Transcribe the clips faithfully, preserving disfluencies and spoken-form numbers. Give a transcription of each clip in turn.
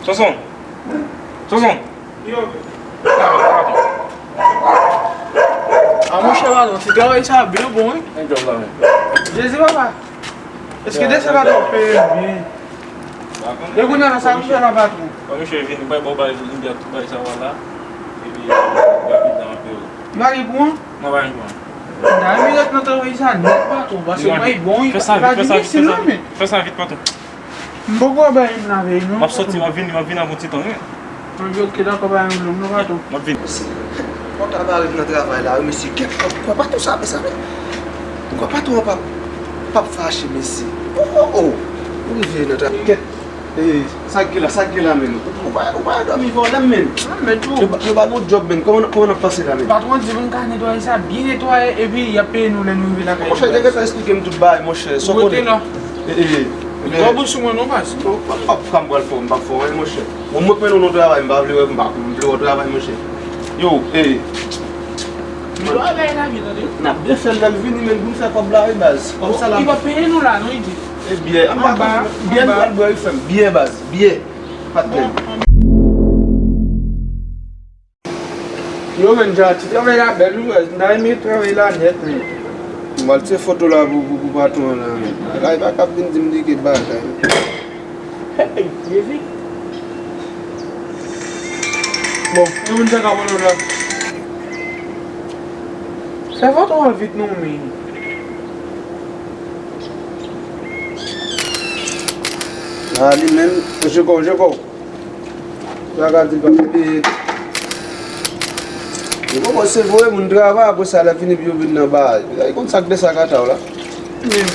Sonson! Sonson! Yo. A, monchè, patwon, ti travay sa byen bon, wi. Byen djòb la, men. Jezi, papa. Èske de sa patwon peye byen? Depi kounye a la, sa m fè la, patwon? Bon, misye vini, bay bò bay limyè, tout bay sa va la. Epi, rapidan anpil. Li pa gen kouran? Non, pa gen kouran. Nan minit nan travay sa nèt, patwon, paske mwen bon, li pa di mesye non, men. Fè sa vit, patwon. M poko bay m lave non. M ap soti, m ap vini, m ap vini nan yon ti tan, wi. Mwen di, ok, dakò, pa gen pwoblèm non, patwon. M ap vini. Kòb la pa rive nan travay la, wi, mesye, kèt, kòb, kòb patwon sa, mesye, wi. Kòb patwon an p ap, p ap fache, mesye. Oh, oh, oh. Ou rive nan travay. Kèt. Eh, sa k gen la, sa k gen la, men. Ou pa, ou pa dòmi vòlè, men. Yo ba, yo ba nou djòb, men. Kòman, kòman n ap pase la, men? Patwon di pou n ka netwaye sa, byen netwaye, epi y ap peye nou lè nou rive lakay nou, baz. Monchè, te gentan eksplike m tout bagay, monchè. Ou rete la. Eh, eh, eh. Gwo bout sou mwen non, baz. Non, m p ap, m p ap pran m pral fè w, m p ap fè w, wi, monchè. Bon, mwen k mennen w nan travay, m pa vle wè, m pa, m vle wè w travay, monchè. Yo, eh. Yo, a bay la, byen tande. N ap byen fè l lè l vini, men pou n fè kòb la, wi, baz. Kòb sa la. Li p ap peye nou la, non, li di. E byen, anba, anba, byen, anba. Pral bwè, wi, frè m. Byen, baz, byen. Patnè m. Yo, men, dja, ti travay la bèl, wi, baz. M ta renmen travay la nèt, men. M pral tire foto la pou, pou, pou patwon an la, men. Bagay pa kab vin di m li gen bagay. Hey, Jezi. Bon, e moun sa ka pran lòt la. Fè foto an vit non, men. A, li menm, jeko, jeko. Sa ka di l pa peye. Li poko se voye moun travay, apre sa, lè fini, pou yo vin nan bagay. Li konn sa k de sa ka ta w la. Men,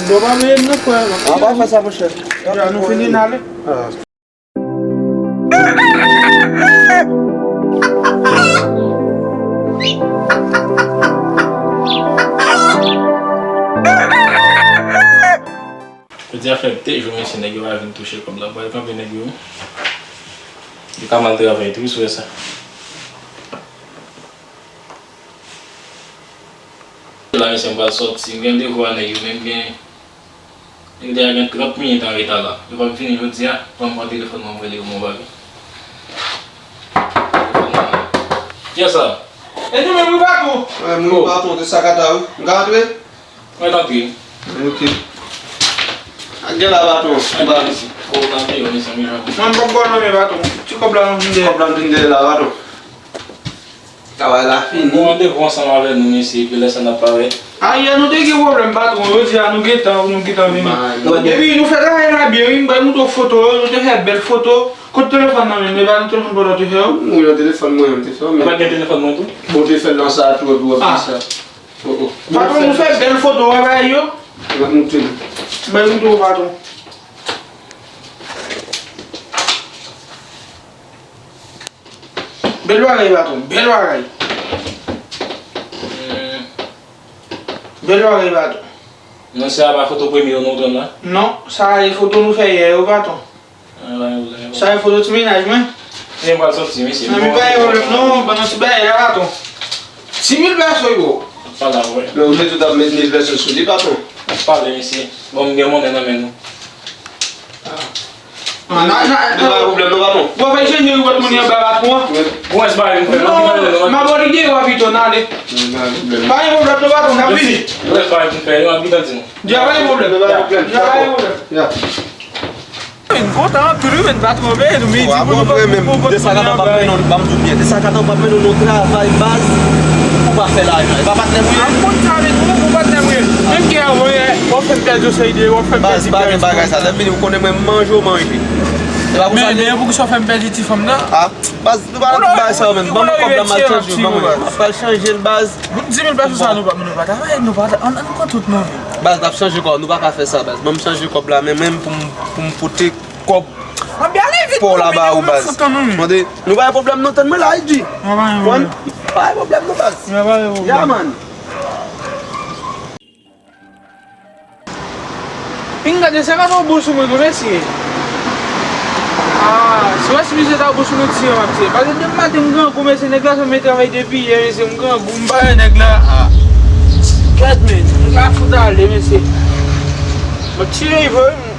bon, pa bliye m non, frè. A, pa fè sa, monchè. Deja, nou fini, n ale. A. Jodi a fè de jou, mesye, nèg yo pa vin touche kòb la. Pral kanpe nèg yo. Yo ka mal travay tou, wi, sou sa. La, mesye, m pral sòti. M gen devwa nèg yo, men m gen, nèg yo deja gen trant minit an reta la. Yo p ap vini jodi a, ban m pran telefòn mwen, m rele yo, m wè bagay. Telefòn mwen la. Kiyès sa? E nou menm, wi, patwon. Wi, mwen, patwon, de sa ka ta, wi. M ka antre? Mwen antre. Ok. A, gen la, patwon. Antre, mesye. Kòb la, mesye, mezanmi, jan. Mwen, m p ap ba w non, men, patwon. Ti kòb la, m vin dèyè. Kòb la, m vin dèyè la, patwon. Travay la fini. Bon, randevou ansanm avè nou, mesye, epi lè sa n ap parèt. A, yè nou te gen pwoblèm, patwon. Jodi a, nou gentan, nou gentan vini. Epi nou fè travay la byen, wi. M bay moutre w foto yo, nou te fè bèl foto. Kote telefòn nan menm? E pa nan telefòn pòtò te fè yo? Wi, nan telefòn mwen, m te fè yo, men. Ou pa t gen telefòn mwen tou? Bon, te fè l nan sa tou, epi w ap di sa. Oh, oh. Patwon, nou fè bèl foto, w ap bay yo? M ap moutre nou. Bay moutre w, patwon. Bèl bagay, patwon. Bèl bagay. Hmm. Bèl bagay, patwon. Non, se a pa foto premye yo nou pran la? Non, sa a e foto nou fè yè yo, patwon. Ah, pa gen pwoblèm. Sa e foto ti mennaj mwen. Men m pral sòti, mesye. Nan, men pa gen pwoblèm, non, ban nou ti bagay la, patwon. Sis mil peso, yo. Pa la, wi. Men ou te tout ap met mil peso sou li, patwon. N ap pale, mesye. Bon, m gen monnen nan men nou. Ah, nan, nan, nan. Pa gen pwoblèm, non, patwon. Bon, fè chanje yo, pot moun yo ba patwon. Bon, se pa yon pwoblèm. Non, m ap oblije yo pito, n ale. Pa gen pwoblèm, non, patwon, n ap vini. Yo, se pa yon pwoblèm, yo ap vin tann nou. Deja pa gen pwoblèm. Deja pa gen pwoblèm. Ya. M kontan anpil wi, men pa twonpe nou, men di pou nou pa pou pou de sa ka ta w p ap mennen w, ban m di w byen, de sa ka ta w p ap mennen w nan travay baz, ou pa fè lajan, e pa patnè m ou ye? M konn sa, men ou, ou patnè m ou ye. Menm ke w ap fè m pèdi yon seri de, w ap fè m pèdi. Baz, pa gen bagay sa, lè m vini, ou konnen mwen manje w manje. E pa pou sa. Men, men poukisa w fè m pèdi ti fanm nan? Ah, baz, nou pa nan tout bagay sa yo, men ban mwen kòb la, m al chanje, ban mwen, m ap al chanje l, baz. Dis mil peso sa nou pa, nou pa travay, nou pa, ann, ann pran tout non, men. Baz, n ap chanje kòb, nou pa ka fè sa, baz. Ban m chanje kòb la, men menm pou m, pou m pote kòb pa w la ba ou, baz. Mande, nou pa gen pwoblèm non, tann mwen la, J D. Pa gen pwoblèm non, baz. Ya, man. Pinga de sa ka fè w bouch sou mwen tou, mesye. Ah, si w wè si misye ta bouch sou mwen, ti an ap tire. Paske depi maten m grangou, mesye, nèg la fè mwen travay depi yè, mesye, m grangou, m pa wè nèg la. Ah. Gad, men, nèg la fout ale, mesye. M ap tire, wi, vre.